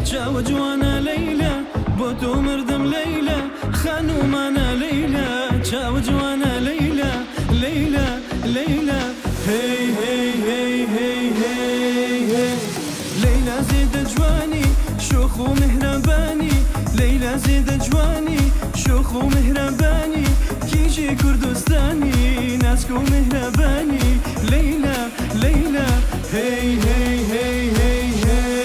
چاوە جوانە لەیلا، بۆ تۆ مردم لەیلا، خانوومانە لەیلا، چاوە جوانە لەیلا، لەیلا، لەیلا، هەی هەی هەی هەی هەی هەی. لەیلا زێدە جوانی، شۆخ و میهرەبانی، لەیلا زێدە جوانی، شۆخ و میهرەبانی، کیژی کوردستانی، ناسک و میهرەبانی، لەیلا، لەیلا، هەی هەی هەی هەی هەی.